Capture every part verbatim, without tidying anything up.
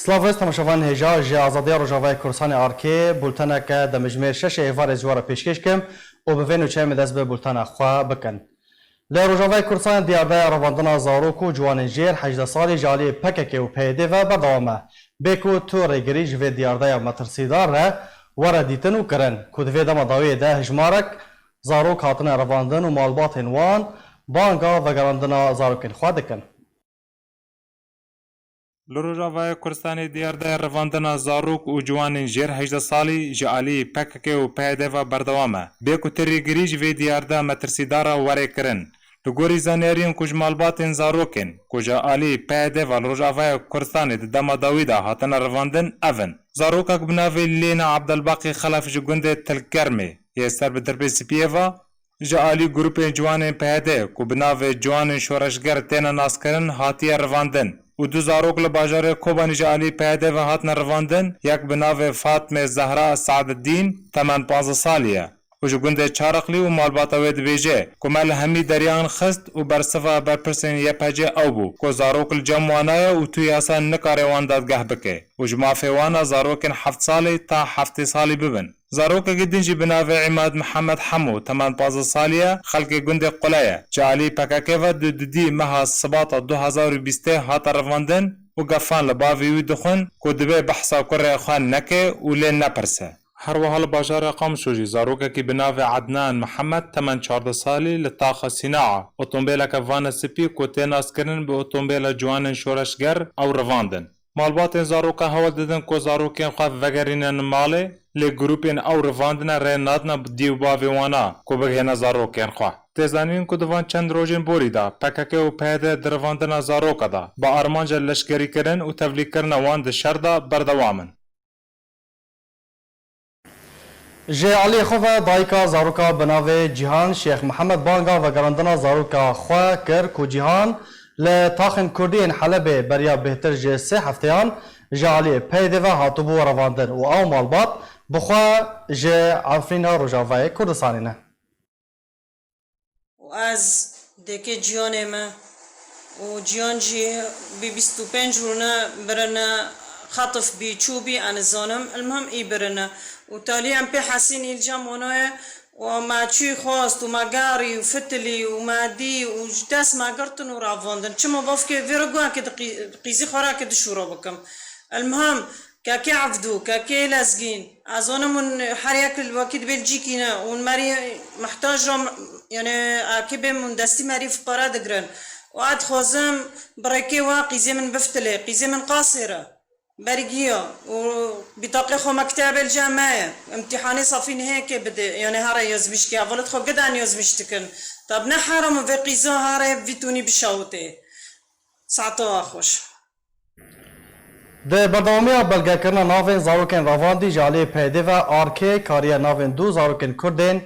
Silav rêz temaşevanên hêja, ji Azadiya Rojavayê Kurdistanê A R K, bulteneke demjimêr şeşê êvarê ji we re pêşkêş kim û bi vê nûçeyê em ê dest bi bultena xwe bikin. Li Rojavayê Kurdistanê diyardeya revandina zarok û ciwanên jêr hejdeh salî ji aliyê P K K û P Y D ve berdewam e. Bê ku tu rêgirî ji vê diyadeya metirsîdar re were dîtin û kirin, ku di vê dema dawiyê de hejmarek zarok hatine revandin û malbatên wan banga vegerandina zarokên xwe dikin. Li Rojavayê Kurdistanê diyardeya revandina zarok û ciwanên jêr hejdeh salî ji alî P K K û P Y D ve berdewam e. Bê ku tu rêgirî ji vê diyardeya metirsîdar re were kirin. Li gorî zanyariyên ku ji malbatên zarokên ku ji alî P Y D ve li Rojavayê Kurdistanê di dema dawî de hatine revandin, ev in: Zarokek bi navê Lêna Ebdelbaqî Xelef ji gundê Tilkermê yê ser bi Dirbê Spiyê ve, ji alî grûpên ciwanên P Y D ku bi navê Ciwanên Şoreşger têne naskirin, hatiye revandin û du zarok li bajarê Kobanî ji alî P Y D ve hatine revandin, yek bi navê Fatmê Zehra Saededdîn, temen panzdeh salî ye û ji gundê Çarixlî û malbata wê dibêje ku me li hemî deriyan xist û bersiva berpirsên Y P G ew bû ku zarok li cem wan e û tu yasa nikare wan dadgeh bike û ji mafê wan e zarokên heft salî ta heftê salî bibin. Zarokekî din jî bi navê Îmad Mihemed Hemo, temen panzdeh salî ye, xelkê gundê Qule ye. Ji alî P K K ve di dudî meha Sibata du hezar û bîstê hate revandin û gefan li bavê wî dixwin ku dibê behsa kurê xwe neke û lê nepirse. Her wiha li bajarê Qamişlo jî zarokekî bi navê Ednan Mihemed, temen çardeh salî, li taxa Sînaa otombêleke vana spî ku tê naskirin bi otombêla ciwanên şoreşger ew revandin. Malbatên zaroka hewl didin ku zarokên xwe vegerînin malê, lê grûpên ew revandine rê nadine dî û bavê wana ku bigihêne zarokên xwe. Tê zanîn ku di van çend rojên borî de P K K û P Y D di revandina zaroka de bi armanca leşkerîkirin û tevlîkirina wan di şer de berdewam in. Ji aliyê xwe ve dayika zaroka bi navê Cîhan Şêx Mihemed banga vegerandina zaroka xwe kir ku Cîhan li taxên kurdî yên Helebê beriya bêhtir ji sê hefteyan ji aliyê P Y D ve hatibû revandin û ew malbat bi xwe ji Efrîna Rojavayê Kurdistanê ne. û ez dêkê Ciyanê me û Ciyan jî bi bîst û pênc rûne birine xetif bî, çû bî, ez nizanim, ilmihim î birine. Û talî em pê hesîn î li cem wana ye û me çûyî xwest û me gerî û fitilî û me dî û ji dest me girtin û revandin. Çima bavkê vê re got, eke di qî-, qîzî xwe re eke di şûra bikim. Ilmihim, Kekê Evdû, kekê Lezgîn, ez zanim hûn her yek li wekî dibê li cîkî ne, hûn merî mihtac re, yani, erkê bê min destî merî fiqare digirin. Û ez dixwazim bi rêkê we qîzê min biftilê, qîzê min qasêr e. Bergiya û bîtaqê xwe mektebê li cem me ye. Îmtîhanê safî nihêkê bide, yani here yazmîşkê, hevalêt xwe gidan yazmîş dikin. Tab ne heram vê qîza here vî tûnî bişewitê. Saeta we xweş. Di berdewamiya belgekirina navên zarokên revandî ji aliyê P Y D ve, A R K kariye navên du zarokên Kurd ên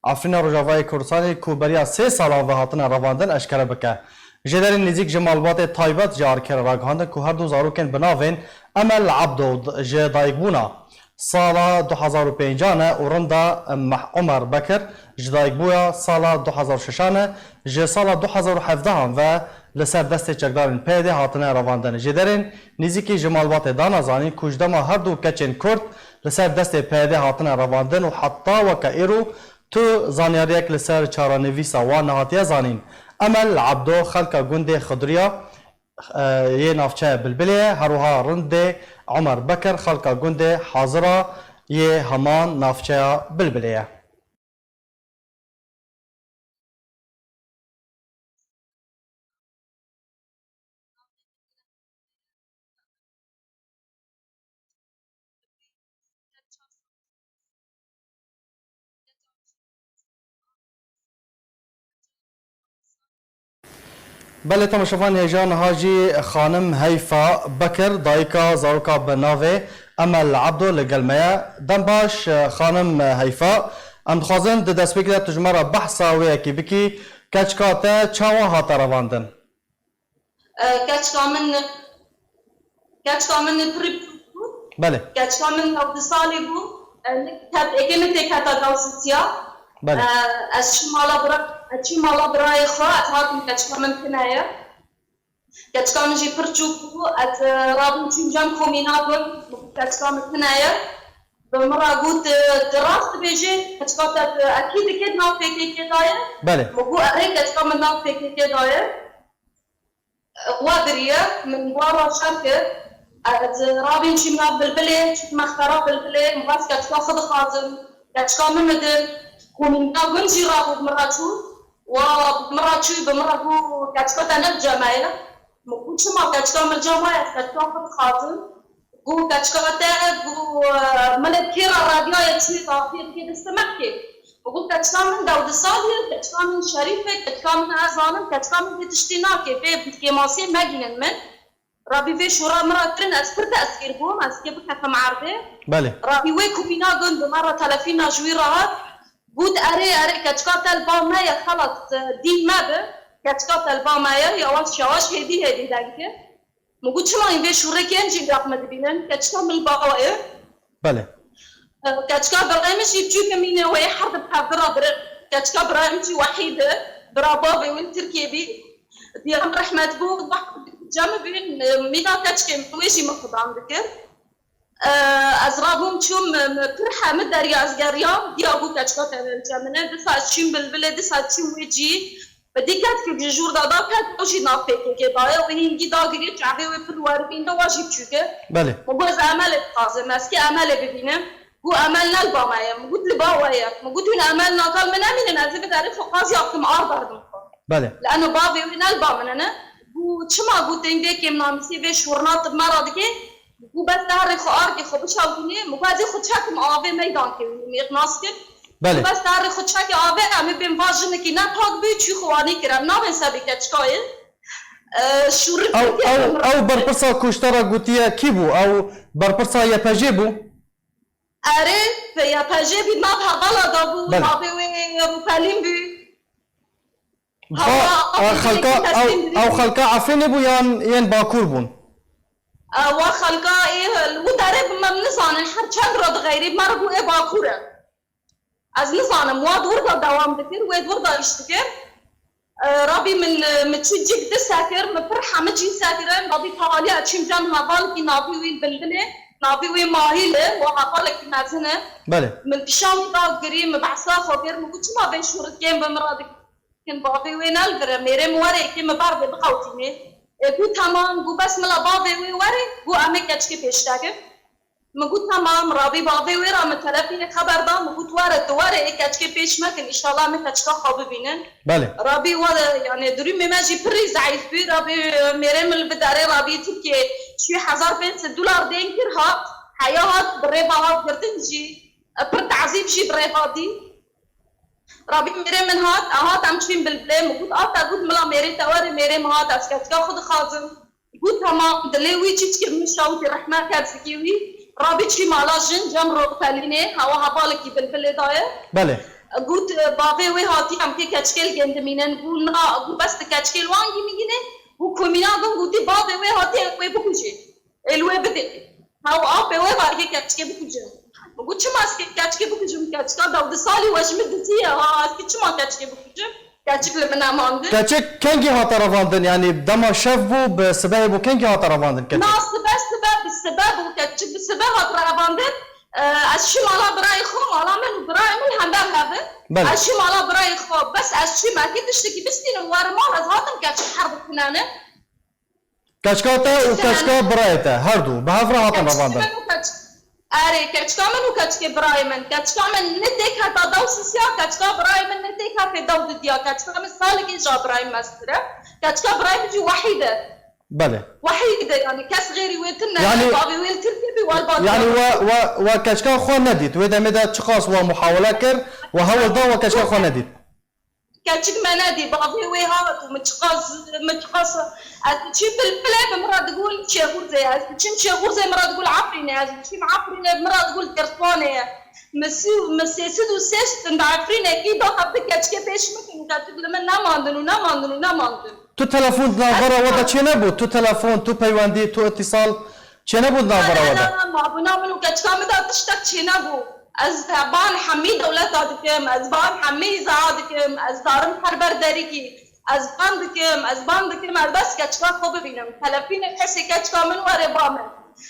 Efrîna Rojavayê Kurdistanê ku beriya sê salan ve hatine revandin eşkere bike. Jêderên nêzîk ji malbatê taybet ji A R K re ragihandin ku her du zarokên bi navên Emel Abdo ji dayikbûna sala du hezar û pêncan e û rinda Meh-, Omer Bekir ji dayikbûya sala du hezar û şeşan e, ji sala du hezar û hevdehan ve li ser destê çekdarên P Y D hatine revandin. Jêderên nêzîkî ji malbatê dana zanîn ku ji dema her du keçên Kurd li ser destê P Y D hatine revandin û heta weke îro tu zanyariyek li ser çarenivîsa wan nehatiye zanîn. Emel Abdo xelka gundê Xidriya, e, yê navçeya Bilbilê ye, her wiha rindê Omer Bekir xelka gundê Hazira yê heman navçeya Bilbilê ye. Belê, temaşevan hêja niha jî xanim Heyfa Bekir, dayika zaroka bi navê Emel Abdo li gel me ye. Dem baş, xanim Heyfa. Em dixwazin di destpêkê de tu ji me re behsa wê yekê bikî. Keçika te çawa hate revandin? E, keçika min, keçika min pirî bû. Belê. Keçika min newdî salî bû. E, min ket-, êkê min tê keta dawsitiya. Belê. E, ez çû mala bira-, ez çû mala birayê xwe, ez hatim keçika min tune ye. Keçika min jî pir çûk bû. Ez, e, rabûm çûm cem komîna gund, keçika min tune ye. Bi min re got, e, tu rast dibêjî, keçika te, e, ekî dike di nav P K K de ye. Belê. Min got, erê, keçika min nav P K K de ye. E, we biriye, min wan re şer kir. Ez rabîm çûm nav Bilbilê, çûm mextera Bilbilê, min xwest keçika xwe dixwazim. Keçika min bidin. Komîna gund jî rabû bi min re çû. Wa bi min re çû, bi min re got, keçika te ne bi cem me ye. Min got, çima keçika min cem me ye, ez keçika xwe dixwazim. Got, keçika te, got, e, milê kê re radiyaye çûyê dafiyê dikê destê me dikê. Min got, keçika min dewdi salî ye, keçika min şerîf e, keçika min ez zanim, keçika min vê tiştî nake, vê kêmasiyê megînin min. Rabî vê şûra min re kirin, ez pir tesîr bûm, ez kê bikefim erdê. Belê. Rabî wê kumîna gund bi me re telefîna ji wî re hat. Got, erê, erê, keçika te li ba me ye, xelas, e, dîn me bi, keçika te li ba me ye, yawaş yawaş hêdî hêdî dengê. Min got, çima hîn vê şûrê kêm jî gap me dibînin? Keçika min li ba we ye. Belê. E, keçika birayê min jî biçûk e, mîne wê her di hevdi re birin. Keçika birayê min jî Wehîd e, bira bavê wî li Tirkiyê bî. Diya min rehmet bû, cem bîn, e, mîna keçikê min wê jî min xudan dikir. E, ez rabûm çûm, e, pir hemî derya ez geriyam, diya bû keçika te li cem min e. Disa ez çûm Bilbilê, disa ez çûm wê cî. Bi dîqet kir ji jûr de da ket, ew jî nav P K K da ye. Wê hingî dagirî, çavê wê pir weribîn de, wa jî biçûk e. Belê. Min got, ez Emelê dixwazim, ez kê Emelê bibînim. Got, Emel ne li ba me ye. Min got, li ba we ye. Min got, hûn Emel nakal min nemînin, ez ê bi derê xwe qaziya bikim, ar berdim xwe. Belê. Li eno bavê wê ne li ba min e, ne? Got, çima? Got, tên vê kêmnamîsê, vê şûrna tu bi me re dikê? Got, bes te herê xwe arkê xwe bişewitînê, min got, ez ê xwe çekim avê meydankê wî, mêr nas kir. Belê. Got, bes te herê xwe çekê avê, em ê bên va jinekî ne pak bî, çû xwe wanî kir, em nabên sebê keçikayê. E, şûrî Ew, ew, ew berpirsa ku ji te re gotiye kî bû? Ew berpirsa Y P G bû? Erê, Y P G bî, nav hevala da bû, Belê. Navê wê Rûpelîn bû. Ba, Hawa, a, Afrînê xelka, ki ew, teslim ew dirî. Xelka Efrînê bû yan yên Bakur bûn? E, wa xelka ê, li wî derê bi me nizanin, her çend re dixeyrî, me re bû ê Bakur e. Ez nizanim, wa di wir de dewam dikir, wê di wir de îş dikir. E, Rabî min, e, min çi cik di sekir, min pir hemî cî sekirin, Rabî taliya çîm cem hevalekî navî wî Bilbilê, navî wî Mahîl e, wa hevalekî mezin e. Belê. Min pişan da girî, min behsa xwe kir, min got, çima vê şûrikên bi min re dikin? Bavê wê ne li vir e, mêrê min were, yekê min berdê biqewtînê. E, got, temam, got, bes mila bavê wê were, got, em ê keçikê pêş dekin. Min got, temam, Rabî bavê wê re min telefînê xeber da, min got, were, tu were, ê keçikê pêş mekin, înşallah em ê keçika xwe bibînin. Belê. Rabî were, yani durumê me jî pirî zeîf bû, Rabî mêrê min li bidarê Rabî Tirkiye çû hezar pênc sed dolar dên kir hat, heya hat, bi rêva hat girtin jî, pir tazîb jî bi rêva dî. Rabî mêrê min hat, hat em çûn Bilbilê, min got, a te got mila mêrê te were, mêrê min hat, ez keçika xwe dixwazim. Got, temam, dilê wî çi çi min şawitî rehmet ket zikê wî. Rabî çî mala jin, cem Rûpelînê, hewa hevalekî Bilbilê daye. Belê. Got, bavê wê hatî em kê keçikê li gêndimînin. Got, na, got, bes tu keçikê li wan gî min gînê. Got, komîna gund gotî bavê wê hatî em wê bikujê. Ê li wê bidê. Hew apê wê va yê keçikê bikujin. Min got, çima ez keçikê bikujim? Keçika dewdi salî we ji min dizî ye. Ha, ez kî çima keçikê bikujim? Keçik li min nemandin. Keçik kengî hate revandin? Yani dema şev bû, bi sibehê bû, kengî hate revandin keçik? Na, sibe, sibe, bi sibe bû keçik, bi sibe hat revandin. Ee, ez çûm mala birayê xwe, mala min û birayê min hember hev in. Belê. Ez çûm mala birayê xwe, bes ez çûm, ez kî tiştekî bistînim, werim mal, ez hatim keçik her bikinene. Keçika te û keçika birayê te, her du, bi hev re hatin revandin. Keçika min û keç-, erê, keçika min û keçikê birayê min. Keçika min ne têk heta dew sisiya, keçika birayê min ne têk heta dew didiya. Keçika min salekê ja birayê min mestir e. Keçika birayê min jî Wehîd e. Belê. Wehîd e, yani kes xêrî wê tune, Yani, bavê wê li Tirkiyê bî, wal bavê yani wê. We, we, we keçika xwe nedît. Wê demê de çiqas we muhawele kir, we hewl da we keçika xwe nedît. Keçik me nedî, bavê wê hat û min çiqas, min çiqas, ez diçîm Bilbilê, bi min re digul Şêxûrzê, ez diçîm Şêxûrzê, min re digul Efrînê, ez diçîm Efrînê, bi min re digul Dêrsiwanê ye. Min sî-, min sê sed û şêst bin bi Efrînê kî da hevdi keçikê pêş min kin, keçik li min nemandin û nemandin û nemandin. Tu telefon di navbera we de çênebû? Tu telefon, tu peywendî, tu îtîsal çênebû di navbera we de? Na, na, na, mabûna min û keçika min de tiştek çênebû. Ez ban hemî dewleta dikim, ez ban hemî îzaa dikim, ez darim her ber derîkî. Ez ban dikim, ez ban dikim, ez bes keçika xwe bibînim. Telefînê kesê keçika min were ba min.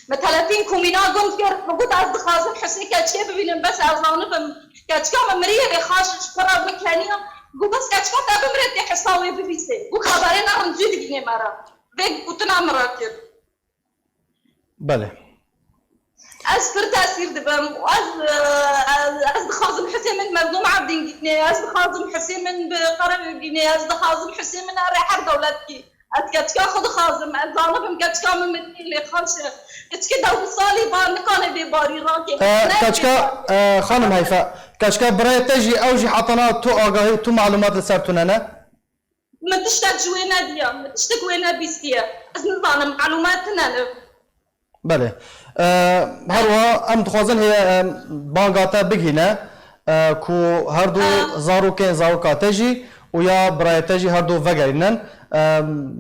Me telefîn komîna gund kir, me got, "Ez dixwazim Husê keçikê bibînim, bes ez zanibim. Keçika min miriye, vê xaş ji xwe re bi keniya." Got, "Bes keçika te bimire, tê hisa wê bibîsê." Got, "Xeberê ne rind zû digînê me re." Vê gotina min re kir. Belê. Ez pir tesîr dibim. Ez, ez, ez dixwazim Husê min Mezlûm Ebdîn bînê, ez dixwazim Husê min bi Qerewe bînê, ez dixwazim Husê min here her dewletkî. Ez keçika xwe dixwazim, ez zanibim keçika min mirî lê xaş e. Keçikê dewbîst salî ba nikane bê barî rakê. E, Ne keçika, bê barî. e, xanim Heyfe, keçika birayê te jî, ew jî hetana tu agahî û tu malûmat li ser tune ne? Min tiştek ji wê nediye, min tiştek wê nebîstiye. Ez nizanim, malûmat tune ne. Belê. E, her wiha em dixwazin hê, e, banga te bigihîne, e, ku her du Ah. zarokên zaroka te jî û ya birayê te jî her du vegerînin. E,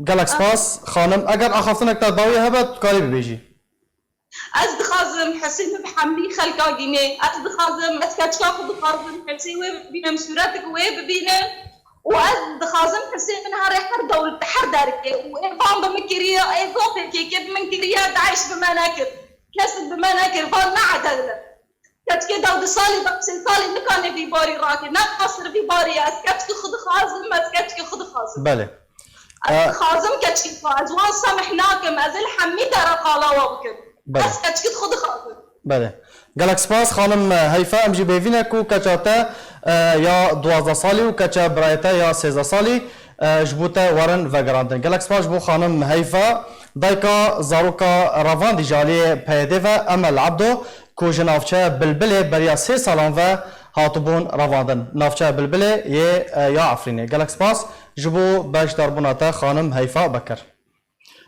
gelek Ah. spas, xanim. Eger axaftinek te dawiye hebe, tu karî bibêjî. Ez dixwazim Husê min bi hemî xelka gînê. Ez dixwazim, ez keçika xwe dixwazim, Husê wê bibînim, sûretik wê bibînim. Û ez dixwazim Husê min here her dewlet, her derkê. Û ê van bi min kiriye, ê zafê kêkê bi min kiriye, DAIŞ bi me nekir. Kesik bi me nekir, van ne edel e. Keçikê dewdî salî, dewdî sê salî nikane vî barî rakê. Ne qasir vî barî ye. Ez keçikê xwe dixwazim, ez keçikê xwe dixwazim. Belê. Ez Ee, dixwazim keçikê xwe. Ez wan semih nakim. Ez ê li hemî dera qala wa bikim. Belê. Ez keçikê xwe dixwazim. Belê. Gelek spas, xanim Heyfe. Em jî bêvî ne ku keça te, e, ya duwazdeh salî û keça birayê te ya sêzdeh salî, e, ji bo te werin vegerandin. Gelek spas ji bo xanim Heyfe, dayika zaroka revandî ji aliyê P Y D ve, Emel Ebdo, ku ji navçeya Bilbilê beriya sê salan ve hatibûn revandin. Navçeya Bilbilê yê, e, ya Efrînê. Gelek spas ji bo beşdarbûna te, xanim Heyfa Bekir.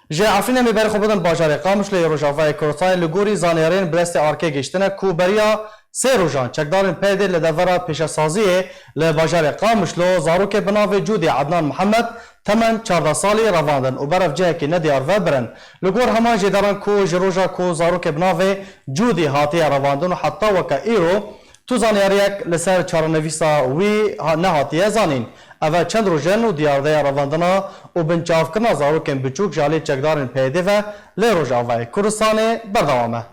Ji Efrînê em ê berê xwe bidin bajarê Qamişlo yê Rojavayê Kurdistanê. Li gorî zanyariyên bi destê ARKê gihiştine ku beriya sê rojan çekdarên P Y D li devera pêşesaziyê li bajarê Qamişlo zarokê bi navê Cûdî Ednan Mihemed, temen çardeh salî, revandin û berev cihekî nediyar ve birin. Li gor heman jêderan ku ji roja ku zarokê bi navê Cûdî hatiye revandin û heta weke îro tu zanyariyek li ser çarenivîsa wî ha-, nehatiye zanîn. Ev e çend roj in û diyardeya revandina û binçavkirina zarokên biçûk ji alî çekdarên P Y D ve li Rojavayê Kurdistanê berdewam e.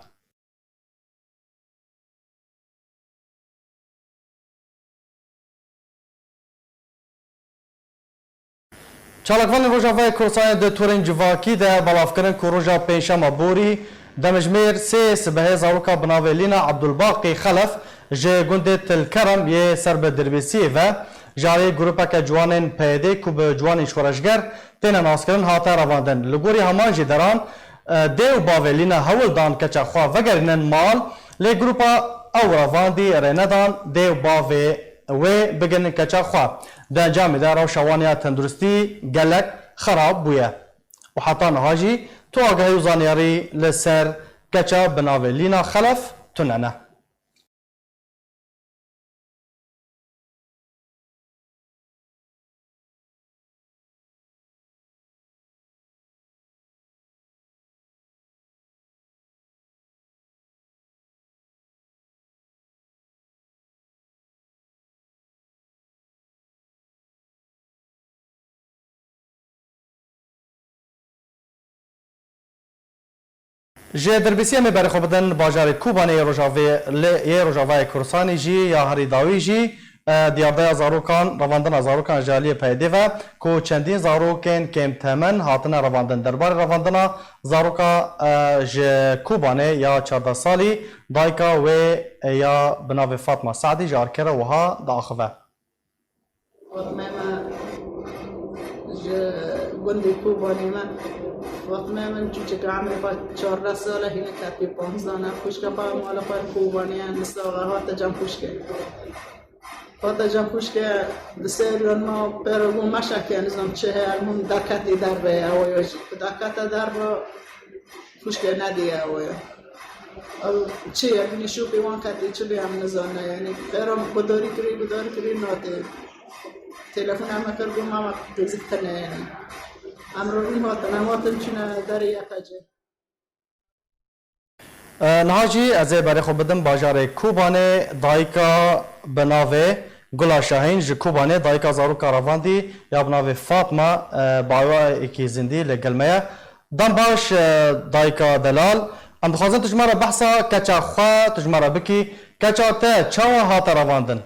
Çalakvanên Rojavayê Kurdistanê di torên civakî de belavkirin ku roja Pêncşema borî demjimêr sê sibehê zaroka bi navê Lîna Ebdulbaqî Xelef ji gundê Til Kerem yê ser bi Dirbêsiyê ve ji alî grûpeke ciwanên P Y D ku bi ciwanên şoreşger têne naskirin hate revandin. Li gorî heman jêderan, e, dê û bavê Lîna hewl dan keça xwe vegerînin mal, lê grûpa ew revandî rê nedan dê û bavê wê bigihînin keça xwe. Di encamê de rewşa wan ya tenduristî gelek xerab bûye. Û heta niha jî tu agahî û zanyarî li ser keça bi navê Lîna Xelef tune ne. Ji Dirbêsiyê em ê berê xwe bidin bajarê Kobanê yê Rojavê, li, yê Rojavayê Kurdistanê jî ya herî dawî jî, e, diyardeya zarokan, revandina zarokan ji aliyê P Y D ve ku çendîn zarokên kêmtemen hatine revandin. Derbarê revandina zaroka, e, ji Kobanê ya çardeh salî, dayika wê, e, ya bi navê Fatma Se'dî ji ARKê re wiha diaxive. Fatmê me ji gundê Kobanê me. Fatmê min çûçeke emrê xwe çardeh sal e, hînik ketî panzdeh e. Xwişka xwe mala xwe li Kobanê ye, nisaxe hate cem xwişkê. Hate cem xwişkê di sê riyan ma pêro bû meşeke nizam çi heye, el mum derketî derve ye, ew ye jî. Derkete derve, xwişkê nediye ew ye. Ew çi ye, binî şûpî wan qetî çi bê em nizane, yanî pêro gudarî kirî, gudarî kirî natê. Telefon em kir, got, mama, qîzik tine, yanî. Em rûnî hatin, em hatin çûne derê Y P C. E, niha jî ez ê berê xwe bidim bajarê Kobanê, dayika bi navê Gula Şahîn ji Kobanê, dayika zaroka revandî ya bi navê Fatma, e, bi awayekî zindî li gel me ye. Dem baş, e, dayika delal. Em dixwazin tu ji me re behsa keça xwe tu ji me re bikî. Keça te çawa hate revandin?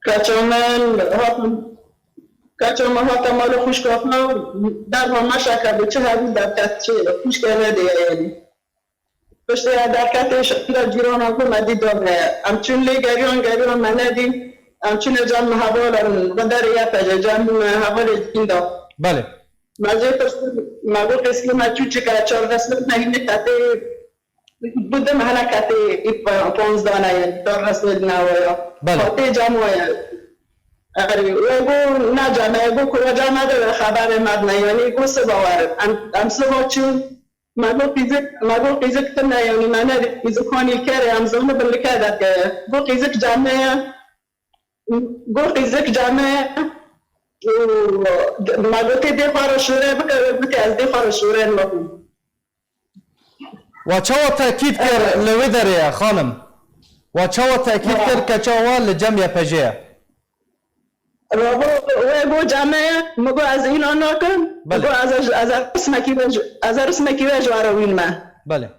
Keça min hat, keça min hate mala xwişka xwe, derva meşeke bi çi hebû derket, çi xwişke nedê ye yanî. Piştê ya derketê şikila cîrana ku me dî dor heye. Em çûn lê geriyan, geriyan me nedî. Em çûne cem hevalan, bi derê Y P G, cem hevalê dîn de. Belê. Me jê pirsin, me got qîzkê me çûçik e, çar resmê me hînê qetê, bi di mehine qetê, î pa-, panzdane ye, çar resmê di newe ye. Belê. Hatê cem we ye. Erê, we got ne cem e, got ku we cem me de xeberê me dine, yanî got siba werin. Em, em siba çûn, Me got qîzik, me got qîzik tune, yanî me nedît qîzik hanî kerê, em zanibin li ke derkeye. Got qîzik cem me ye. Got qîzik cem me ye. Û me gotê dê xwe re şûre bike, wê gotê ez dê xwe re şûre nakim. Wa çawa tekîd kir Evet. li wê derê ye, xanim? Wa çawa tekîd Ha. kir keça we li cem Y P G ye? Rabo, wê got cem me ye, mi got ez înan nakim, mi Belê. got ez, ez, ez rismekî wê ji, ez rismekî wê ji we re wînime. Belê.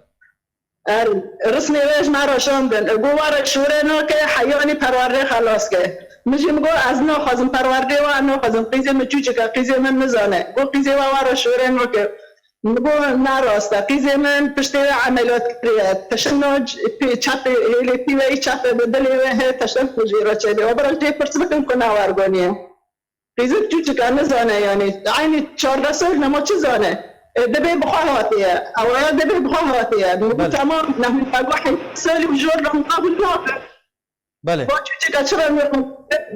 Er, rismê wê ji me re şandin. Got we re şûre nake, heyanî perwerdê xelas ke. Min jî mi got ez naxwazim perwerdê we, naxwazim qîzê min çûçik e, qîzê min nizane. Got qîzê we we re şûre nake. Min got, ne rast e. Qîzê min piştê wê emeliyat kiriye. Tiştino c-, pê çepê, hêlê pî wê, çepê bi dilê wê hê, tiştin ku jê re çêbê. Wa bira jê pirs bikin ku ne wergonî ye. Qîzik çûçik e, nizane yanî. Eynî çardeh sal nema çi zane? E, dibê bi xwe hatiye. Ewaya dibê bi xwe hatiye. Min got, Belê. Temam, ne hûn me got heyt salî û jor re hûn qebûl nakin. Belê. Ba çûçika çi re min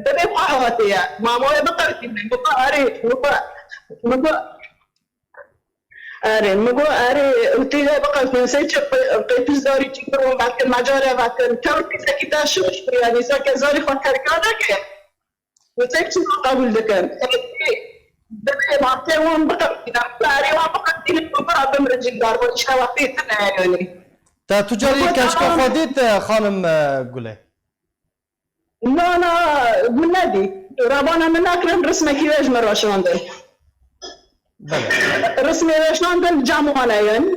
dibê xwe hatiye. Mamoye biqewitîne. Min got, erê, min got, min got, erê, min got, erê, û tî re biqewitîne. Sey çi qê-, qêtiş zarî çi kir û vekin, mecare vekin. Tew tîsekî te şiş bû, yanî, seke zarî xwe terka neke. Û sey çi re qebûl dikin. Dibê mafê wan biqewitîne. Erê wan biqewitîne, min got, bimrin jî darbe, îşte wextê tune, yanî. Te tu carî Min got, keçika tamam. xwe dît, e, xanim, e, Gulê? Na, na, min nedî. Rebana min nekirin, rismekî wê ji min re şandin. Belê. Rismê wê şandin, cem wan e yanî.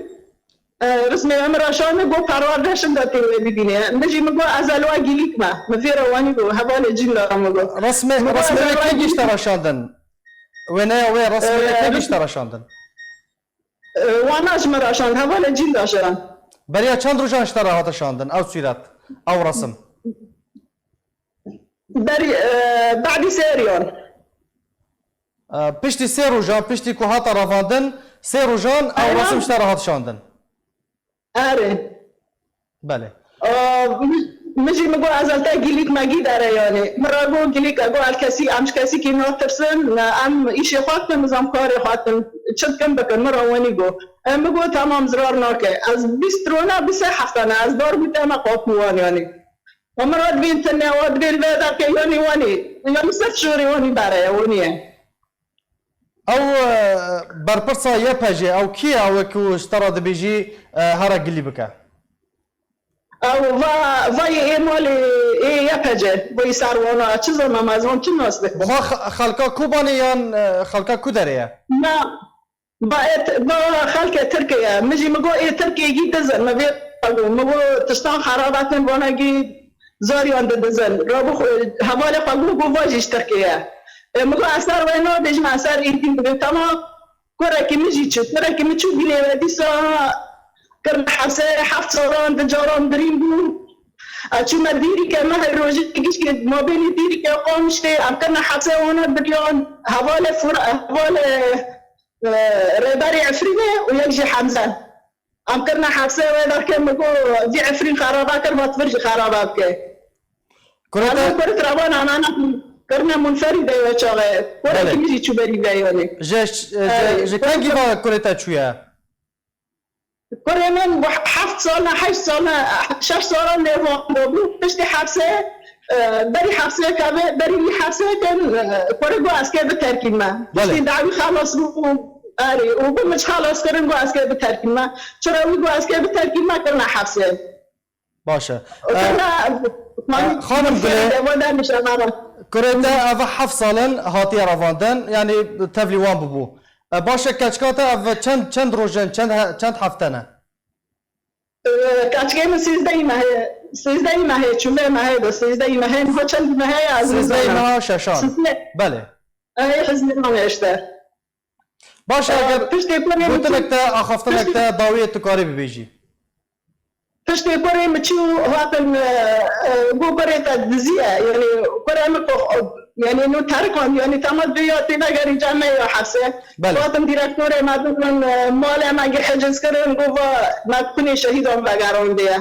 E, rismê wê min re şandin, got perwerde şinda tê wê bibîne. Min jî min got ez li we gilîk me. Min vê re wanî got, hevalê cîn de min got. Resmê, Min got, resmê ez wê li we kê gilîk gişte me. re şandin? Wêneya wê resmê wê E, kê ris- gişte re şandin? E, wana ji min re şand, hevalê cîn de şand. Beriya çend rojan ji te re hate şandin ew sûret, ew resim? Berî, e, badî sê riyan. E, piştî sê rojan, piştî ku hate revandin, sê rojan ew Eyran. resim ji te re hat şandin? Erê. Belê. Aa, min, min jî min got, ez li te gilîk me gî dere yanî. Min re got, gilîk e, got, el kesî, em ji kesîkî natirsin, ne, em îşê xwe dikin, biz em karê xwe dikin. Çi dikin bikin, min re wenî got. E, min got, temam, zirar nake. Ez bîst rona, bîst sê hefta ne, ez dar bû te me qapû wan yanî. Û min re dibên tine, wa dibên vê derke yanî wenî. Yanî ser şorê wanî bere ye, wenî ye. Ew, e, berpirsa Y P G, ew kî ye? Ew ku ji te re dibêjî, e, here gilî bike? Ew va, va yê ê malê ê Y P G, va yê serwana, çi zana me zan, çi nas dike? Biha xe-, xelka Kobanê yan, e, xelka ku derê ye? Na, va ê t-, va xelkê Tirkê ye. Min jî min got ê Tirkê gî dizin, min vê got, min got tiştan xerabatin vana gî zariyan didizin. Rabû xwe, hevalê xwe got, got va jî ji Tirkê ye. E, min got ez ser wê nabêjim, ez ser êdî dibêm. Temam, kurekî min jî çû, kurekî min çû bînê we dîsa kirine hepsê, heft salan, di caran birîn bû. E, çûme dîrîke me her rojê gişkê mabênî dîrîke Qamişlê, em kirine hepsê wana biriyan, hevalê Fur-, hevalê, e, Rêberê Efrînê û yek jî Hemze. Em kirine hepsê wê derkê min got, vî Efrîn xeraba kir, va tu vir jî xeraba bike. Kurê te Em kurit revan anana kirine munferî de wê çaxê. Kurekî Belê. min jî çû berî vê yanî. Ji, ji, Erê, ji kengî va kurê te çûye? Kurê min bu heft sal ne, heşt sal ne, şeş sal ne van bû. Piştî hepsê, e, berî hepsê keve, berî wî hepsê kin, e, kurê got ez kê biterkîn me. Belê. Piştî dawî xelas bû, erê, û got min xelas kirin, got ez kê biterkîn me. Çira wî got ez kê biterkîn me, kirine hepsê. Baş e. E, e, xanim Gulê, kurê te ev heft sal in hatiye revandin, yanî tevlî wan bûbû. E, baş e, keçika te ev çend, çend roj in, çend he-, çend hefte ne? E, keçikê min sêzdehî mehê, sêzdehî mehê, çûme mehê de, sêzdehî mehê, niha çend mehê ye, ez nizanim. Sêzdehî meha şeşan. Sêzdeh. Belê. Ey, ez nizanim işte. Baş e, eger gotinek te, axaftinek te dawiyê tu karî bibêjî. Piştê kurê min çû hatin, e, e, got kurê te dizî ye. Yanî kurê min ku, yanî nû terikand, yanî tema duya tênegerî cem me ya hepsê. Belê. Hatin direktorê me dibin, e, malê me gi hiciz kirin, got va me kunê şehîdan vegerandiye.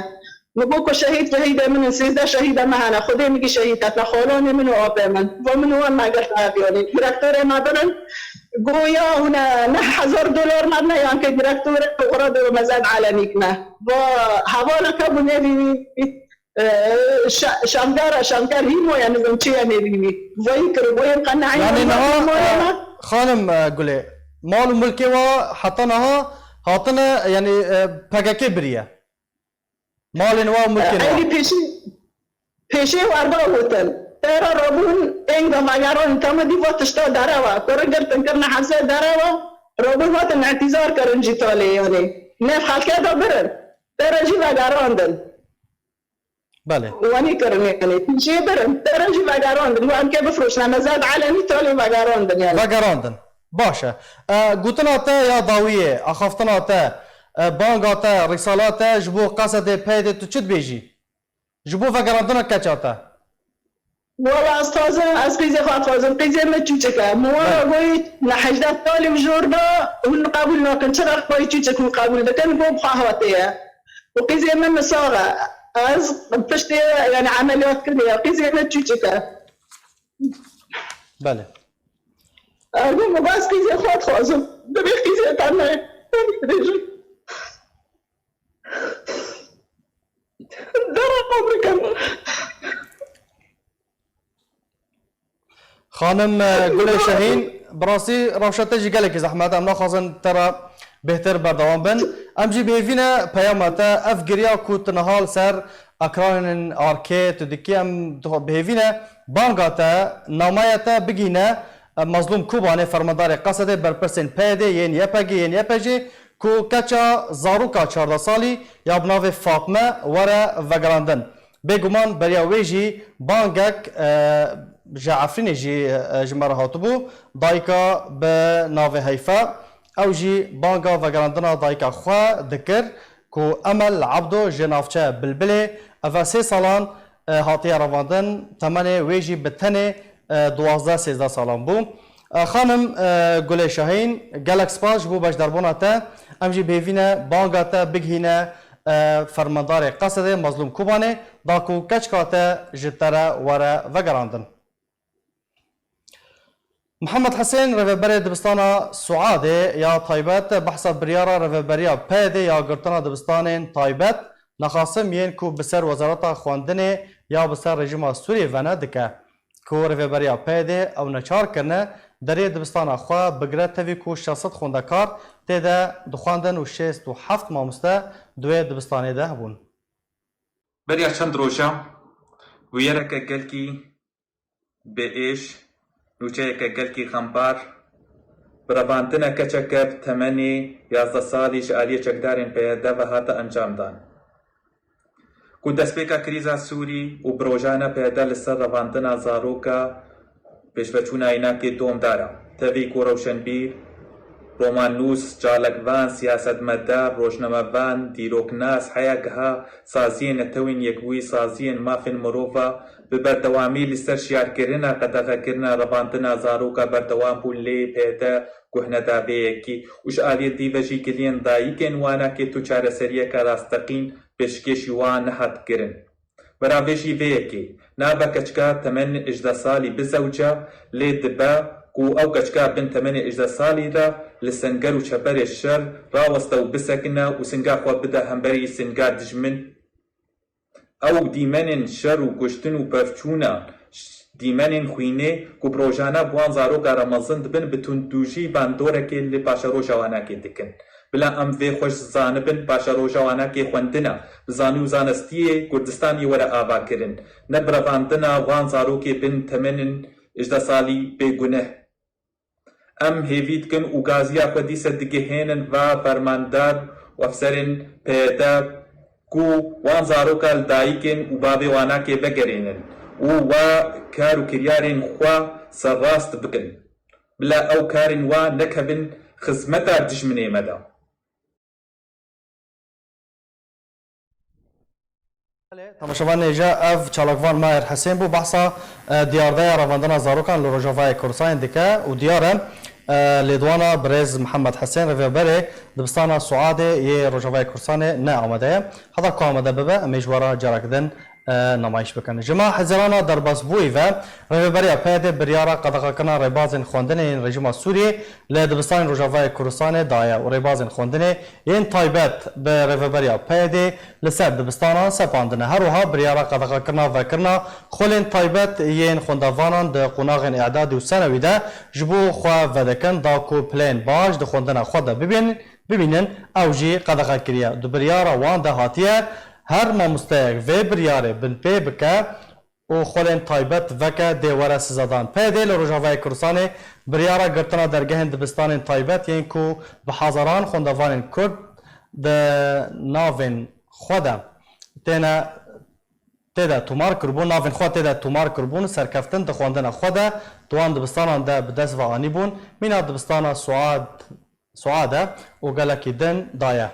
Min got ku şehîd, şehîdê min in, sêzdeh şehîdê me hene, Xwedê min gî şehîd ketine, xalanê min û apê min. Va min wan me girt ev yanî. Direktorê me birin, goya hûn e neh hezar dolar me dine, yan ke direktorê xwe re dê mezed elenî kine. Va hevaleke bû nêvî wî, e, şe-, şevdar e, şevdar hîmo ye, nizam çi ye nêvî wî. Vayî kir, vayî qe neî. Yanî niha, e, xanim, e, Gulê, mal û milkê wa heta niha hatine, yanî, e, P K K biriye. Malên wa û milkên wa. Eylî pêşî, pêşî werda gotin. Te re rabûn êng de vegeran, te me dî va tişta derew e. Kuri girtin kirine hepsê derew e. Rabûn hatin îtîzar kirin jî talê yanî. Nev xelke de birin. Te re jî vegerandin. Belê. Wanî kirin yanî. Pêşî birin. Te re jî vegerandin. Wan ke bifroşne. Mezed elenî talê vegerandin yanî. Vegerandin. Baş e. E, gotina te ya dawiyê, axaftina te, e, banga te, rîsala te ji bo Qesedê, P Y D'ê tu çi dibêjî? Ji bo vegerandina keça te? Wala ez dixwazim, ez qîzê xwe dixwazim. Qîzê min çûçik e. Min wara goyî ne hejdeh salî û jor da hûn qebûl nakin. Çira xweyî çûçik hûn qebûl dikin? Got bi xwe hatiye. Û qîzê min misax e. Ez piştê, yanî emeliyat kiriye. Qîzê min çûçik e. Belê. Ergo min bes qîzê xwe dixwazim. Divê qîzê te me. Dera qebr kevin. Xanim, e, Gulê Şehîn, bi rastî rewşa te jî gelekî zehmet e. Em naxwazin te re bêhtir berdewam bin. Em jî bi hêvî ne peyama te, ev giriya ku tu niha li ser ekranên arkê tu dikî, em dixwe-, bi hêvî ne banga te, namaya te bigihîne, e, Mazlûm Kobanê, fermandarê Qesedê, berpirsên P Y D'ê, yên Y P G'ê, yên Y P J'ê, ku keça zaroka çardeh salî ya bi navê Fatme were vegerandin. Bêguman beriya wê jî bangek, e, ji Efrînê jî, e, ji me re hatibû. Dayika bi navê Heyfe, ew jî banga vegerandina dayika xwe dikir ku Emel Ebdo ji navçeya Bilbilê, ev e sê salan, e, hatiye revandin, temenê wê jî bi tenê, e, duwazdeh sêzdeh salan bû. E, xanim, e, Gulê Şahîn, gelek spas ji bo beşdarbûna te. Em jî bi hêvî ne banga te bigihîne, e, fermandarê Qesedê Mazlûm Kobanê, da ku keçika te ji te re were vegerandin. Mihemed Hisên, rêveberê dibistana Suadê ya taybet, behsa biryara rêveberiya P Y D'ê ya girtina dibistanên taybet, nexasim yên ku bi ser Wezareta Xwendinê ya bi ser rejîma Sûriyê ve ne dike, ku rêveberiya P Y D'ê ew neçar kirine derê dibistana xwe bigire, tevî ku şeş sed xwendekar tê de dixwendin û şêst û heft mamoste di wê dibistanê de hebûn. Beriya çend roja bûyereke gelkî biêş, nûçeyeke gelkî xembar, bi revandina keçeke bi temenê yazdeh salî ji aliyê çekdarên P Y D ve hate encamdan. Ku destpêka krîza Sûrî û bi rojane P Y D li ser revandina zaroka pêşveçûna înakê domdar e. Tevî ku rewşenbîr, romannûs, çalakvan, siyasetmedar, rojnamevan, dîroknas, heya giha saziyên Netewên Yekbûyî, saziyên mafên mirova bi berdewamî li ser şiyarkirina, qedexekirina revandina zaroka berdewam bûn, lê P Y D guh neda vê yekê û ji aliyê dî ve jî giliyên dayikên wan a ku çareseriyeke rasteqîn pêşkêşî wan nehat kirin. Beravêjî vê yekê, nabe keçika temenê hejdeh salî bizewce, lê dibe ku ew keçika bin temenê hejdeh salî re li senger û çeperê şer raweste û bisekine û singa xwe bide hemberî singa dijmin. Ew dîmenên şer û kuştin û pevçûnan, ş-, dîmenên xwînê ku bi rojane bi wan zaroka re mezin dibin, bi tundûjî bandorekê li paşeroja wan a ku dikin. Bila em vê xweş zanibin, paşeroja wanakê xwendina bi zanî û zanistiyê Kurdistanê were avakirin, ne bi revandina wan zarokê bin temenên hejdeh salî bêguneh. Em hêvî dikin û gaziya xwe dîse digihênin va fermandar û efserên P Y D ku wan zaroka li dayikên û bavê wanakê vegerênin û wa kar û kiryarên xwe serrast bikin. Bila ew karên wa nekevin xizmeta dijminê me de. Belê, temaşevanê hêja, ev çalakvan Maher Hesên bû, behsa, e, diyardeya revandina zarokan li Rojavayê Kurdistanê dike û diyar e, e, lêdwana birêz Mihemed Hesên, rêveberê dibistana Suadê yê Rojavayê Kurdistanê ne amade ye. Heta ku amade bibe, em ê ji we re carek din, e, namayîş bikin. Ji ma Hezirana derbasbûyî ve, Rêveberiya P Y D biryara qedexekirina rêbazên xwendinê yên rejîma Sûriyê li dibistanên Rojavayê Kurdistanê daye û rêbazên xwendinê yên taybet bi rêveberiya P Y D li ser dibistanan sepandine. Her wiha biryara qedexekirina vekirina xwelên taybet yên xwendavanan di qonaxên îdadî û senewî de ji bo xwe vedikin, da ku pileyên baş di xwendina xwe de bibînin, bibînin, ew jî qedexe kiriye. Di biryara wan de hatiye, her mamosteyek vê biryarê binpê bike û xwelên taybet veke dê were sizadan. P Y D li Rojavayê Kurdistanê biryara girtina dergehên dibistanên taybet yên ku bi hezaran xwendevanên Kurd di navên xwe de têne, tê de tomar kiribûn, navên xwe tê de tomar kiribûn, serkeftin di xwendina xwe de di wan dibistanan de bi dest ve anîbûn, mîna dibistana Suad, Suad e û gelekî din daye.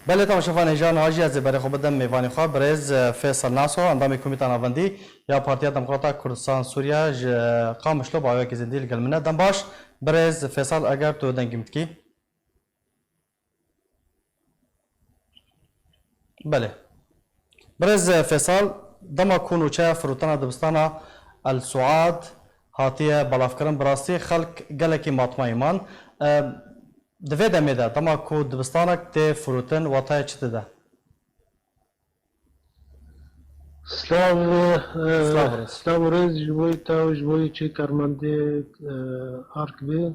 Belê, temaşevanê hêja, niha jî ez ê berê xwe bidim mêvanê xwe, birêz, e, Fêsal Naso, endamê Komîta Navendî ya Partiya Demokrata Kurdistan Sûriye ji Qamişlo bi awayekî zindî li gel min e. Dem baş, birêz Fêsal, eger tu dengê min dikî. Belê. Birêz Fêsal, dema ku nûçeya firotina dibistana El Suad hatiye belavkirin, bi rastî xelk gelekî matmayî man. E, di vê demê de, dema ku dibistanek tê firotin, wataya çi dide? Silav, e, Silav û rêz. Silav û rêz ji bo te û ji bo çi karmendê, e, A R K bê.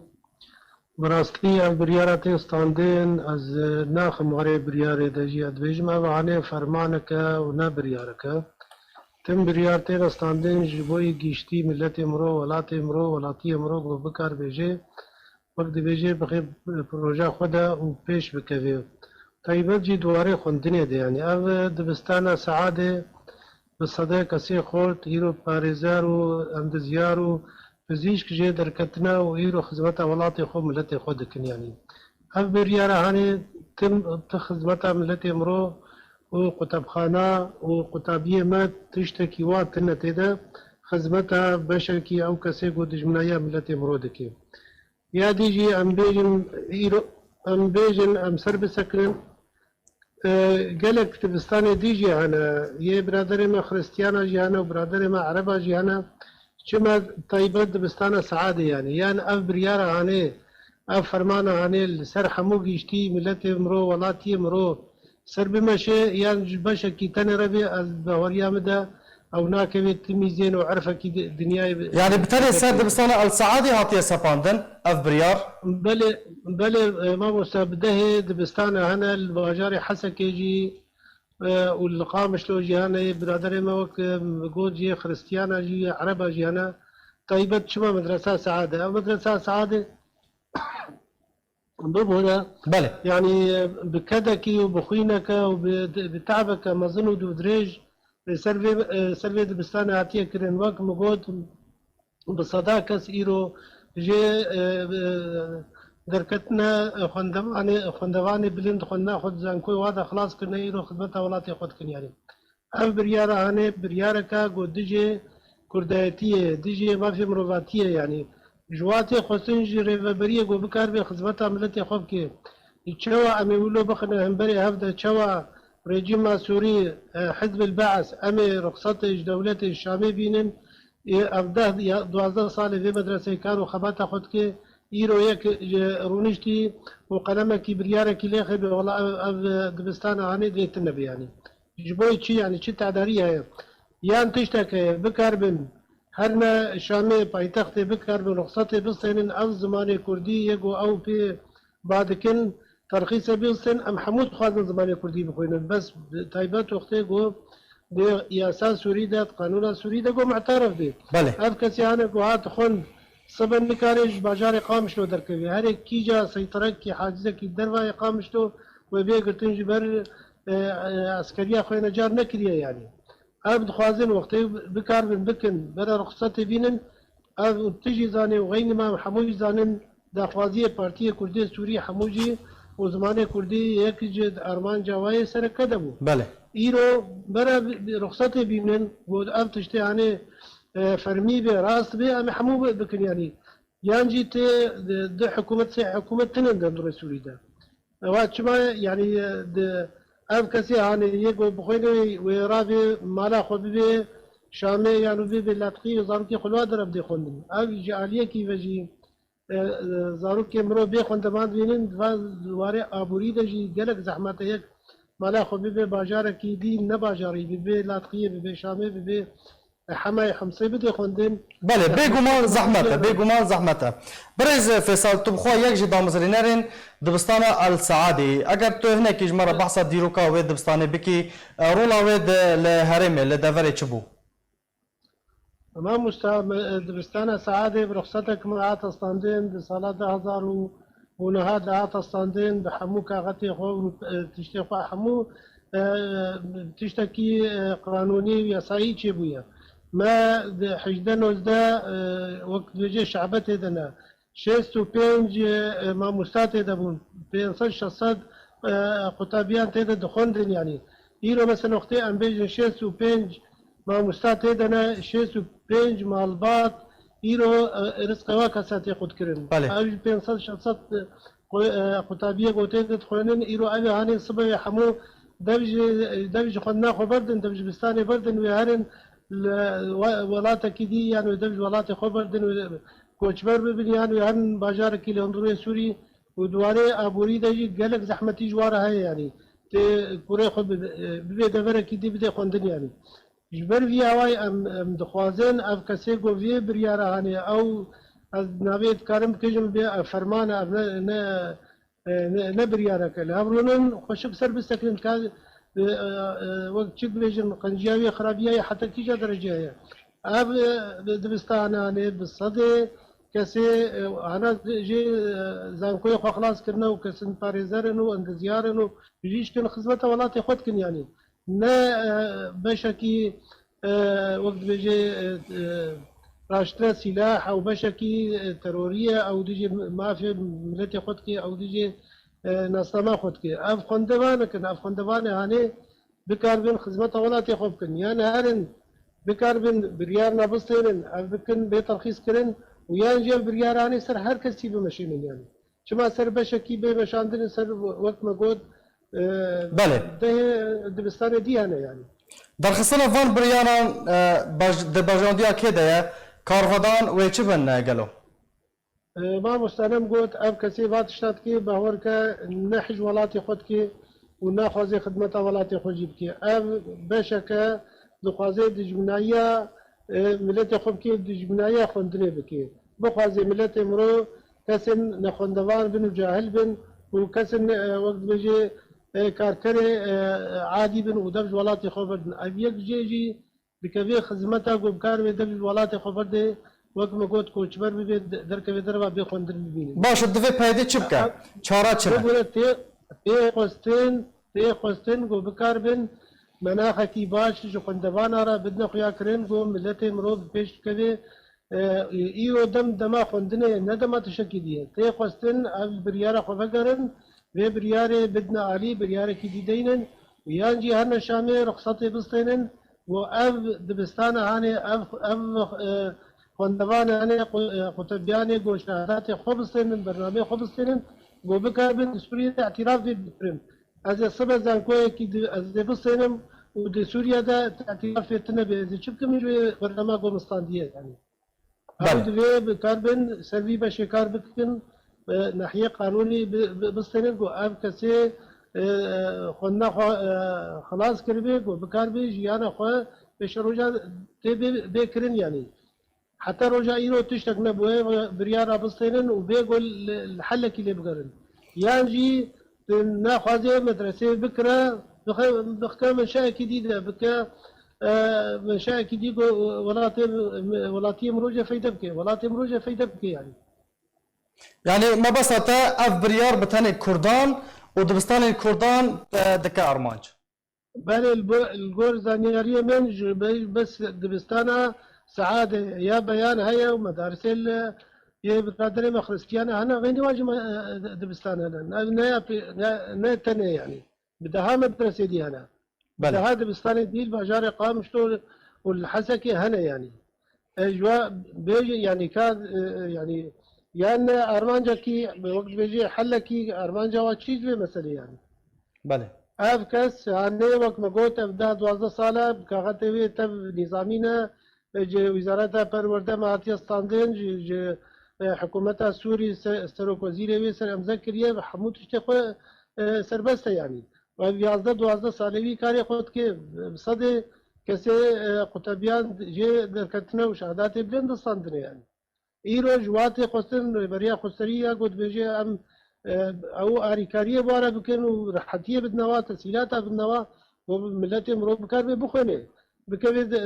Bi rastî ev biryara tê standin, ez, e, naxim warê biryarê de jî, ez dibêjim ev hanê fermanek e û ne biryarek e. Tim biryar têne standin ji bo yê giştî miletê miro, welatê miro, welatiyê miro ku bikar bêje, wek dibêje bixê proja xwe de û pêş bikeve. Taybet jî di warê xwendinê de, yanî ev dibistana Seadê bi sede kesê xort, îro parêzer û endizyar û pizîşk jê derketine û îro xizmeta welatê xwe, miletê xwe dikin. Yanî ev biryara hanê tim ti xizmeta miletê miro û qutebxana û qutabiyê me tiştekî wa tine tê de, xizmeta beşekî ew kesê ku dijminayiya miletê miro dike. Ya dî jî em bêjin îro, em bêjin em ser bisekinin. E, gelek dibistanê dî jî hene. Yê biraderê me Xristiyana jî hene û biraderê me Ereba jî hene. Çima taybet dibistana Seadê yanî? Yan ev biryara hanê, ev fermana hanê li ser hemû giştî miletê miro, welatiyê miro ser bimeşe, yan ji beşekî tenê re bê, ez baweriya min de Ew nakeve timîzên û erfekî di-, dinyayê bi-, Yani bi tenê ser dibistana El Saadê hatiye sepandin ev biryar? Belê, belê, e, mamoste, bi dehê dibistana hene li bajarê Hesekê jî, e, û li Qamişlo jî hene, biraderê me wek, e, got jî Xiristiyana jî, Ereba jî hene. Taybet çima medresa Saade? Ev medresa Saade bibûne, Belê. Yanî, e, bi kedekî û bi xwîneke û bi, bi te'beke mezin û dûdirêj, e, ser vê, e, ser vê dibistanê hatiye kirin. Wek min got, bi seda kes îro jê, e, e, derketine, e, xwendevanê, xwendevanê bilind xwendina xwe di zankoyê wa de xilas kirine, îro xizmeta welatê xwe dikin. Yanî ev biryara hane, biryareke ku dijê kurdayetiyê, dijê mafê mirovatiyê, yanî ji watê xwestin ji rêveberiyê ku bikaribe xizmeta miletê xwe bike. Çawa em ê wilo bixine hemberê hev de, çawa rejîma Sûrî, e, Hizb el Be'es, em ê ruxsatê ji dewletê ji Şamê bînin, ê ev deh ya duwazdeh salê vê medreseyê kar û xebata xwe dike, îro yek ji rûniştî û qelemekî biryarekî lêxe bê, wela ev, ev dibistana hanê dê tune be yanî. Ji bo çi, yanî çi tedarî heye? Yan tiştek heye, bikaribin her ne Şamê paytextê bikaribin ruxsatê bistênin, ev zimanê kurdî yê ku ew pê ba dikin, terxîsê bistên, em hemû dixwazin zimanê kurdî bixwînin. Bes bi taybet wextê ku di yasa Sûrî de, di qanûna Sûrî de ku mu'teref bê. Belê. Ev kesê hane ku hat xwend, sibe nikare ji bajarê Qamişlo derkeve. Herê kîja seyterekî, hacizekî dervayê Qamişlo wê bê girtin ji ber, e, e, eskeriya xwe necar nekiriye yanî. Ev dixwazin wextê bikaribin bikin, bere ruxsatê bînin, ev û tu jî zanê û xeynî me hemû jî zanin daxwaziyê Partiyê Kurdê Sûrî hemû jî û zimanê kurdî yek ji armanca wayê sereke de bû. Belê. Îro bere bi, bi ruxsatê bînin, got ev tiştê hanê, e, fermî be, rast be, em ê hemû bi-, bikin yanî. Yan jî tê di, di hikûmet, sê hikûmet tinin di hundirê Sûrî de. Ewa çima, yanî, e, di, ev kesê hanê yê ku bixwîne wê, wê ravê mala xwe bibê Şamê yan û bibê latqî û zarokê xwe li wa derev dê xwendin. Ev ji aliyekî ve jî, e, e, zarokê mirov bê xwendevan dibînin, di va warê aborî de jî gelek zehmet e. Yek mala xwe bibê bajarekî dî, ne bajarî, bibê latqiyê, bibê Şamê, bibê Hemayê Himsê bidê xwendin. Belê, bêguman zehmet e, bêguman zehmet e. Birêz Fêsal, tu bi xwe yek ji damezrînerên dibistana El Saadê yî. Eger tu hinekî ji me re behsa dîroka wê dibistanê bikî, e, rola wê di, li herêmê, li deverê çi bû? Mamosta, me, e, dibistana Saadê bi ruxsetek me hate standin, di sala du hezar û û niha dihate standin, bi hemû kaxetê xwe û, e, tiştê xwe, hemû, e, tiştekî, e, qanûnî û yasayî çêbûye. Me di hejdeh nozdeh, e, wek dibêje şe'be tê de ne. Şêst û pênc, e, mamosta tê de bûn. Pênc sed şeş sed, e, qutabiyan tê de dixwendin yanî. Îro mesela wextê em bêjin şêst û pênc mamosta tê de ne, şêst û pênc malbat, îro, e, rizqê wa kesa tê qutkirin. Belê. Ew jî pênc sed şeş sed, e, qu-, e, qutabiyê gotê de dixwînin, îro ev ê hanê sibê wê hemû dev ji, dev ji xwendina xwe berdin, dev ji bistanê berdin, wê herin li we-, welatekî dî, yan wê dev ji welatê xwe berdin, wê koçber bibin, yan wê herin bajarekî li hundirê Sûrî û di warê aborî de jî gelek zehmetî ji wa re heye, yanî tê kurê xwe bi-, bibê deverekî dî bidê xwendin, yanî. Ji ber vî awayî em, em dixwazin ev kesê ku vê biryara hanê ew, ez navê dikarim bikêjim bê ev ferman e, ev ne, ne, e, ne, ne biryareke. Li hev rûnin xweşik ser bisekinin ka, e, e, e, wek çi dibêjin, qenciya wê xirabiya ye heta kîja dereceyê ye. Ev, e, dibistana hanê bi sedê kesê, e, hana jê, e, zankoyê xwe xilas kirine û kesin parêzer in û endizyar in û jî şkin xizmeta welatê xwe dikin yanî. Ne, e, beşekî, e, wek dibêje, e, e, raştine sîlah ew beşekî, e, terorî ye, ew dijî mafê miletê xwe dike, ew dijî, e, nasnama xwe dike. Ev xwendevanek in, ev xwendevanê hanê bikaribin xizmeta welatê xwe bikin. Yan herin bikaribin biryarna bistênin, ev bikin bê terxîs kirin û yan jî ev biryara hanê ser her kesî bimeşînin yanî. Çima ser beşekî bê meşandin, ser wek me got, e, Belê. Dehê dibistanê dî hene yanî. Derxistina van biryaran, e, baj-, di bajandiya kê de ye? Karvedan wê çi bin, e, gelo? E, mamoste, nem got, ev kesê va tişta dikê, bawer ke ne hij welatê xwe dikê û naxwaze xidmeta welatê xwe jî bikê. Ev beşeke dixwaze dijminayiya, e, miletê xwe bike, dijminayiya xwendinê bike. Bixwaze miletê mirov kesên nexwendevan bin û cahil bin û kesên, e, wek dibêje, e, karkerê, e, adî bin û dev ji welatê xwe berdin. Ev yek jê jî dikeve xizmeta ku bi kar bê dev ji welatê xwe berde, wek me got, koçber bibe, de-, derkeve derva bê xwendin bibînin. Baş e, divê P Y D çi bike? Çara çi be? Bibûre tê, tê xwestin, tê xwestin ku bikar bin menaxekî baş ji xwendevana re bidine xuyakirin ku miletê mirov bi pêş bikeve. E, îro dem dema xwendinê ye, ne dema tiştekî dî ye. Tê xwestin ev biryara xwe vegerin, vê biryarê bidine alî, biryarekî dî deynin û yan jî herne Şamê rixsetê bistênin û ev dibistana hanê, ev, ev, e, xwendevane hanê, qu-, e, qutebiyanê ku şehadatê xwe bistênin, bernameyê xwe bistênin, ku bikarbin di Sûriyê de îtiraf vê bikirin. Ez ê sibe zankoyekî di, ez ê bistênim û di Sûriye de îtirafê tune bê. Ez ê çi bikim ji wê bernama ku min standiye, yanî? Ew Belê. Divê bi kar bin, ser vî beşê kar bikin, bi nahiyê qanûnî bi, bi, bistênin ku ev kesê, e, xwendina xwe, e, xilas kiribe, ku bikar bi jiyana xwe pêşeroja tê bê, bê kirin, yanî. Heta roja îro tiştek nebûye, biryara bistênin û bê ku li, li helekî lê bigerin. Yan jî naxwaze medresê bikire, bixe-, bixke menşeekî dî de bike, e, menşeekî dî ku welatê, welatiyê mirov jê feyde bike, welatê mirov jê feyde bike yanî. Yanî mebesta te ev biryar bi tenê kurdan û dibistanên kurdan te dike armanc? Belê, li bo-, li gor zanyariyê min ji be-, bes dibistana Seadê ya beyan heye û medarisê li yê biraderê me Xristiyana hene, xeynî wan jî me, e, dibistan hene. Ne, ne ya pê-, ne, ne tenê yanî. Bi deha medresê dî hene. Belê. Deha dibistanê dî li bajarê Qamişlo û li Hesekê hene yanî. E, ji we bêje, yanî ka, e, e, yanî, yan armancekî, wek dibêje, helekî, armanca we çi ji vê meselê yanî? Belê. Ev kes, hanê wek me got, ev deh duwazdeh sal e, bi kaxetê wê tev nîzamî ne, e, ji Wîzareta Perwerde me hatiye standin, ji, ji, e, hikûmeta Sûrî se-, serokwezîrê wê ser emze kiriye, bi hemû tiştê xwe, e, serbest e yanî. Ev yazdeh duwazdeh salê wî karê xwe dike, bi sedê kesê, e, qutebiyan jê derketine û şehadatê bilind distandine yanî. Îro ji watê xwestin rêberiya xweserî ya ku dibêje em, e, ew arîkariyê bi wan re bikin û rehetiyê bidine wa, tesîlata bidine wa, ku miletê mirov bikar bê bixwêne. Bikeve di, e,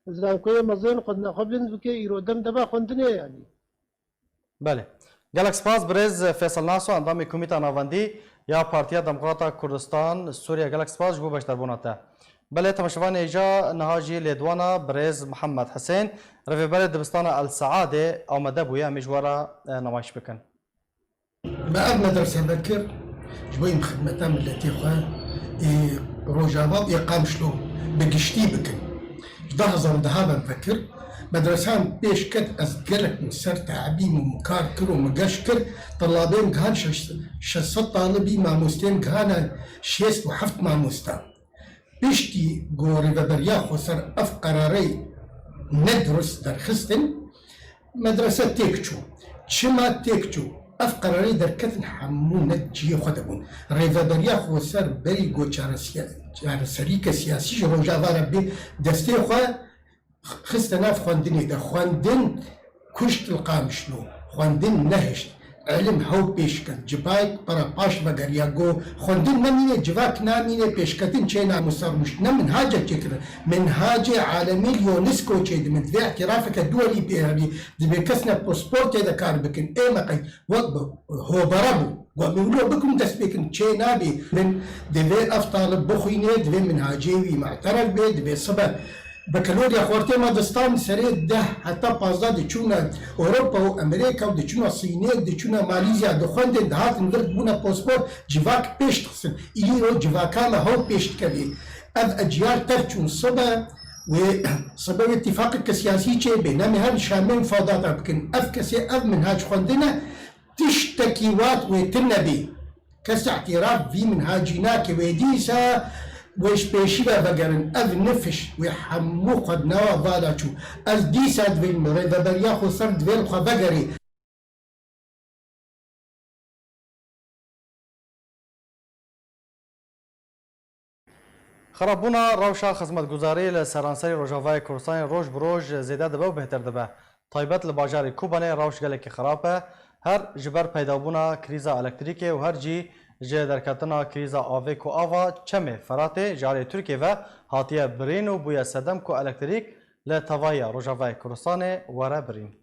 e, zankoyê mezin xwendina xwe bilind bike, îro dem dema xwendinê ye yanî. Belê. Gelek spas birêz Feysel Naso, endamê Komîta Navendî ya Partiya Demokrata Kurdistan Sûriye. Gelek spas ji bo beşdarbûna te. Belê, temaşevanê hêja niha jî lêdwana birêz Mihemed Hisên, rêveberê dibistana El Saadê amade bûye, em ê ji we re, e, nemayiş bikin. Me ev medrese vekir ji bo em xidmeta miletê xwe ê Rojava û ê Qamişlo bi giştî bikin. Ji du hezar û deh ve vekir, medresan pêş ket, ez gelek min ser teebîm û min kar kir û min geş kir, telabên gihan şeş, şeş sed talibî, mamostên gihane şêst û heft mamosta. Piştî ku rêveberiya xweser ev qerarê nedurist derxistin, medrese têk çû. Çima têk çû? Ev qerarê derketin hemû ne cihê xwe de bûn. Rêveberiya xweser berî ku çaresiya-, çareserîke siyasî ji Rojava re bê destê xwe, xiste nav xwendinê de. Xwendin kuşt li Qamişlo. Xwendin nehişt. Elim hew pêş ket. Civak para paş vegeriya, got, xwendin nemîne, civak namîne, pêşketin çê name ser rûşt. Ne minhacek çêkirin. Minhacê alemî li UNESCO çêdibin. Divê îtirafeke duwelî pê hebî. Divê kes ne pasportê de kar bikin. Ê me qey wek bi hovere bû. Got, em ê wilo bikin, dest pê kin, çê nabê. Bin, divê ev talib bixwîne, divê minhacê wî mu'teref bê, divê sibe. Bakalorya xortê me distan serê deh heta pazdeh diçûne Ewropa û Amerîka û diçûne Sînê, diçûne Malîzya, dixwendin, dihatin vir dibûne pasport, civak pêş dixistin. Îro civaka me hew pêş dikevê. Ev eciyal tev çûn sibe wê, sibe wê tîfaqeke siyasî çêbê. Nemê her şamên fadata bikin. Ev kesê ev minhac xwendine, tiştekî wat wê tune bê. Kes îtiraf vî minhacî nake, wê dîsa wê ji pêşî ve vegerin. Ev nifiş wê hemû xwednawa vala çû. Ez dîsa divêm rêveberiya xweser divê li xwe vegerê. Xirabûna rewşa xizmetguzarî li seranserî Rojavayê Kurdistanê roj bi roj zêde dibe û bêhtir dibe. Taybet li bajarê Kobanê rewş gelekî xirab e. Her ji ber peydabûna krîza elektrîkê û her jî ji derketina krîza avê ku ava çemê Feratê ji alî Tirkiyê ve hatiye birîn û bûye sedem ku elektrîk li tevahiya Rojavayê Kurdistanê were birîn.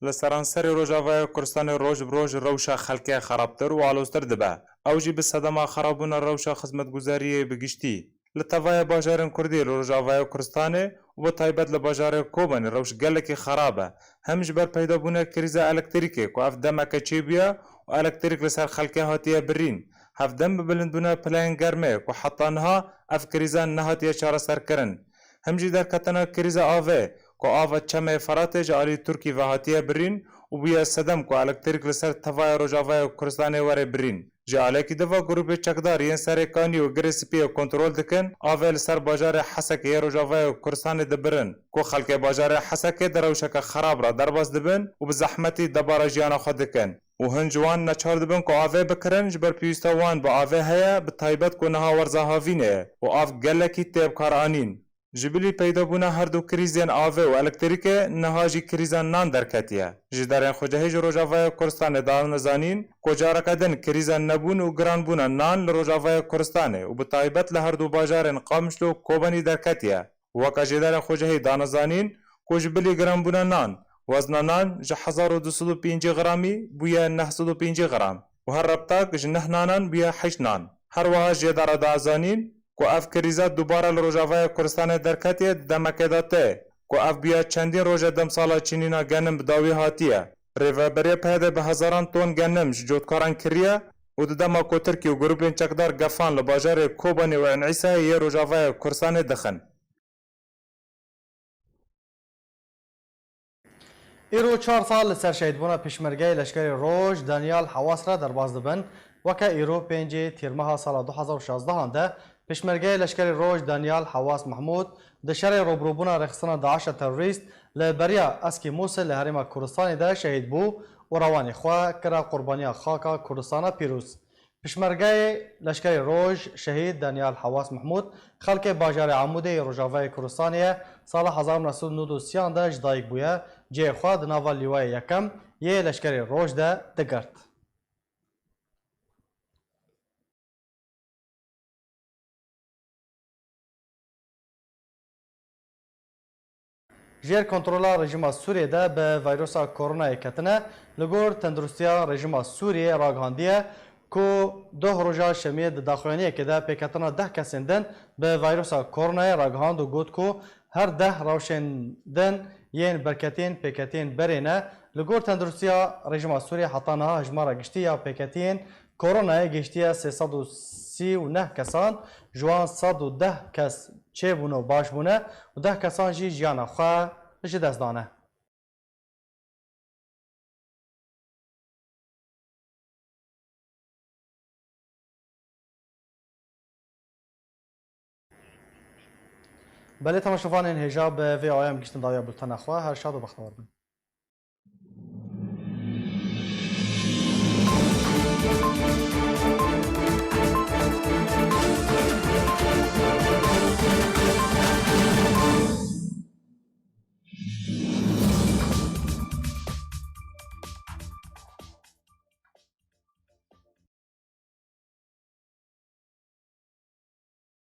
Li seranserê Rojavayê Kurdistanê roj bi roj rewşa xelkê xerabtir û aloztir dibe. Ew jî bi sedema xerabûna rewşa xizmetguzariyê bi giştî. Li tevaya bajarên Kurdî li Rojavayê Kurdistanê û bi taybet li bajarê Kobanê rewş gelekî xerab e. Hem ji ber peydabûna krîza elektrîkê ku ev demeke çêbûye û elektrîk li ser xelkê hatiye birîn. Hevdem bi bilindbûna pilayên germê ku heta niha ev krîza nehatiye çareserkirin. Hem jî derketina krîza avê ku ava çemê Feratê ji alî Tirkî ve hatiye birîn û bûye sedem ku elektrîk li ser tevaya Rojavayê Kurdistanê were birîn. Ji alekî diva grûpê çekdar yên Serê Kanî û Girê Spiyê kontrol dikin, avê li ser bajarê Hesekê yê Rojavayê Kurdistanê dibirin, ku xelkê bajarê Hesekê di rewşeke xerab re derbas dibin û bi zehmetî debara jiyana xwe dikin. Û hin ji wan neçar dibin ku avê bikirin, ji ber pêwîsta wan bi avê heye, bi taybet ku niha werza havînê ye û av gelekî tê bikaranîn. Ji bilî peydabûna her du krîzên avê û elektrîkê, niha jî krîza nan derketiye. Ji derên xwecehî ji Rojavaya Kurdistanê dane zanîn ku careke din krîza nebûn û giranbûna nan li Rojavaya Kurdistanê û bi taybet li her du bajarên Qamişlo û Kobanî derketiye. Weke jêderên xwecehî dane zanîn ku ji bilî giranbûna nan, wezna nan ji hezar û du sed û pêncî gramî bûye neh sed û pêncî gram û her reptak ji neh nanan bûye heşt nan. Her wiha jêdara da zanîn ku ev krîza dubare li Rojavaya Kurdistanê derketiye di demekê de tê ku ev bûye çendîn roje demsala çinîna genim bi dawî hatiye. Rêveberiya P Y D bi hezaran ton genim ji cotkaran kiriye û di dema ku Tirkiye û grûpên çekdar gefan li bajarê Kobanê û Ên Îsayê yê Rojavaya Kurdistanê dixin. Îro çar sal li ser şehîdbûna pêşmergeyê Leşkerê Roj Danyal Hewas re derbas dibin. Weke îro pêncê Tîrmeha sala du hezar û şazdehan de pêşmergeyê Leşkerê Roj Danyal Hewas Mehmûd di şerê rûbirûbûna rêxistina DAIŞa terorîst li beriya Eskî Mûsil li Herêma Kurdistanê de şehîd bû û rewanê xwe kira qurbaniya xaka Kurdistana pîroz. Pişmergeyê Leşkerê Roj, şehîd Danyal Hewas Mehmûd, xelkê bajarê Amûdê yê Rojavayê Kurdistanê ye, sala hezar û neh sed û nod û sê de ji dayik bûye, cihê xwe di nava Lîwayê Yekem yê Leşkerê Roj de digirt. Jêr kontrola rejîma Sûriyê de bi vayrosa koronayê ketine, li gor tenduristiya rejîma Sûriyê ragihandiye ku doh roja şemiyê di daxuyaniyekê de pêketina deh kesên din bi vayrosa koronayê ragihand û got ku her deh rewşên din yên berketiyên pêketiyên berê ne. Li gor tenduristiya rejîma Sûriyê heta niha hejmara giştî ya pêketiyên koronayê gihiştiye sê sed û sî û neh kesan, ji wan sed û deh kes çêbûne û baş bûne û deh kesan jî jiyana xwe ji dest dane. Belê temaşevanên hêja, bi vê awayê em gihiştin dawiya bultena xwe. Her şad û bextewar bin.